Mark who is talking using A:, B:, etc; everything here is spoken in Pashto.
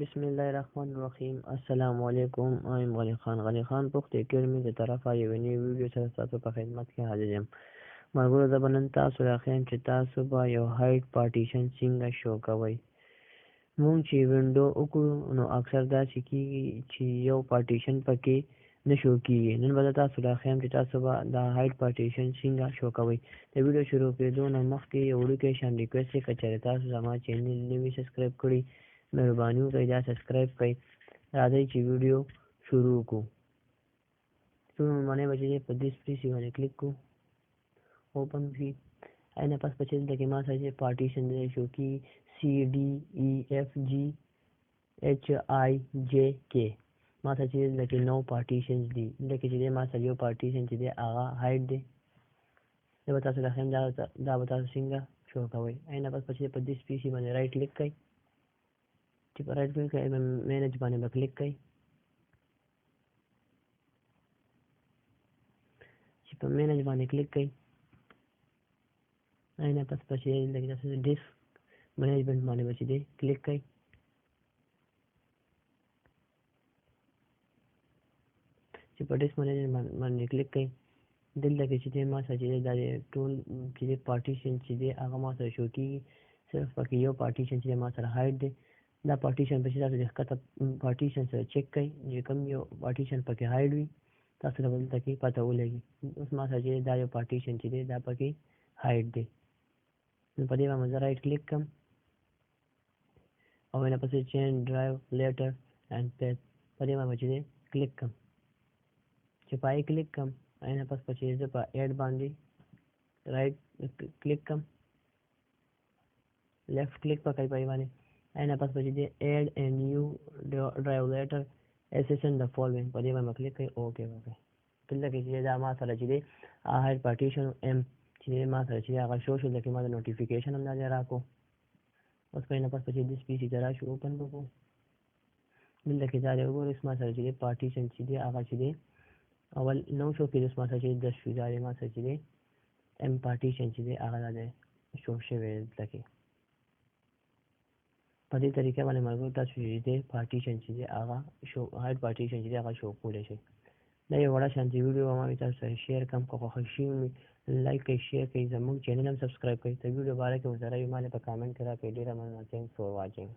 A: بسم الله الرحمن الرحیم. السلام علیکم. ایم غنی خان، غنی خان پښتو اکیډمي د طرفه یوې نوې ویډیو سره ستاسو په خدمت کې حاضر یم. ملګرو، زه به نن تاسو راښیم چې تاسو به یو هایډ پارټیشن څنګه شو کوئ. مونږ چې وینډو وکړو نو اکثر داسې کیږي چې یو پارټیشن پکې نه شو کیږي. نن به زه تاسو راښیم چې تاسو به دا هایډ پارټیشن څنګه شو کوئ. د ویډیو شروع کېدو نه مخکې یو وړوکی شان ریکویسټ دی، که چېرې تاسو زما چینل نه وي سبسکرایب کړي، مهرباني وکړئ دا سبسکرایب کړئ. راځئ چې ویډیو شروع کړو. ټول لومړنی به چې په دیس پی سي باندې کلیک کړو، اوپن شي. اینه پس په چې دلته کې ما سره چې پارټیشن دی شو کیږي سی ډي ای اف جی ایچ آی جے کې، ما سره چې دلته کې نو پارټیشنز دي. دلته کې چې دی ما سره یو پارټیشن چې دی هغه هایډ دی. زه به تاسو راښیم دا به تاسو څنګه شو کوئ. اینه پس په چې په دیس پی سي باندې رایټ کلیک کړئ، چې په رایټ کلیک کړئ مینج باندې به کلیک کړئ. چې په مینج باندې کلیک کړئ، اینه پس په چې دلته کې تاسو ډیسک منیجمنټ باندې به چې دی کلیک کړئ. چې په ډیسک منیجمنټ باندې کلیک کړئ، دلته کې چې دی ما سره چې دی دا ټول چې دی پارټیشن چې دی هغه ما سره شو کیږي. صرف پکې یو پارټیشن چې دی ما سره هایډ دی. دا پارټیشن په چې تاسو د ښکته پارټیشن سره چک کړئ، چې کوم یو پارټیشن پکې هایډ وي تاسو ته به دلته کې پته ولګي. اوس ما سره چې دا یو پارټیشن چې دی دا پکې هایډ دی. نو په دې باندې زه رایټ کلیک کړم او نه پسې چینج ډرایو لیټر اینډ پیت په دې باندې چې دی کلیک کړم. چې په هغې کلیک کړم، نه پس په چې زه په ایډ باندې رایټ کلیک کړم، لیفټ کلیک په کوي په دې باندې. اینه پس په چې دی ایډ ا نیو ډرایو لیټر اسسن د فالوینګ په دې باندې کلیک کړئ، اوکې وکړئ. دلته کې چې دا ما سره چې دی هایډ پارټیشن ایم چې دی ما سره چې دی هغه شو شو. دلته کې ما د نوټیفیکیشن هم دا دی راکړو. اوس په اینه پس په چې دیس پی سي ته راشو، اوپن به کړو. دلته کې دا دی وګورئ، اوس ما سره چې دی پارټیشن چې دی هغه چې دی اول نو شو کېده. اوس ما سره چې دی 10 شو. دا دی ما سره چې دی ایم پارټیشن چې دی هغه دا دی شو شوی دلته کې. په دې طریقه باندې ملګرو تاسو چې دی پارټیشن چې دی هغه شو هایډ پارټیشن چې دی هغه شو کولی شئ. دا یو وړه شانتې ویډیو وه، ما وی تاسو سره شیر کړم. که خوښه شوي مې لایک کړئ، شیر کړئ، زموږ چینل هم سبسکرایب کړئ. د ویډیو باره کې ورسره وي ما له په کامنټ کې راکړئ. ډېره مننه. ثانکس فار واچینګ.